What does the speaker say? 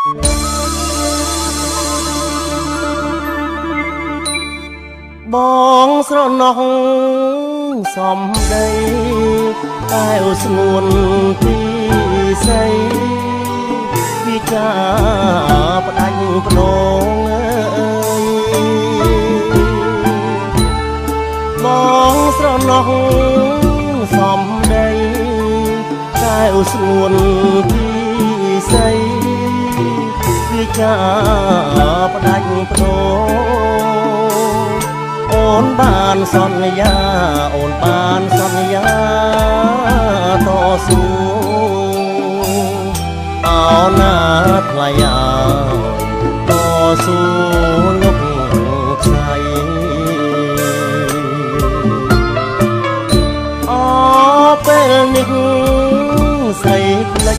បងស្រណោះសំដី តែស្ងួនទីសី វិចាផ្ដាច់ភ្នងអើយ បងស្រណោះសំដី តែស្ងួនទីសី វិចាផ្ដាច់ភ្នង អូនបានសន្យា អូនបានសន្យាតស៊ូ អោណាថ្លៃអើយតស៊ូ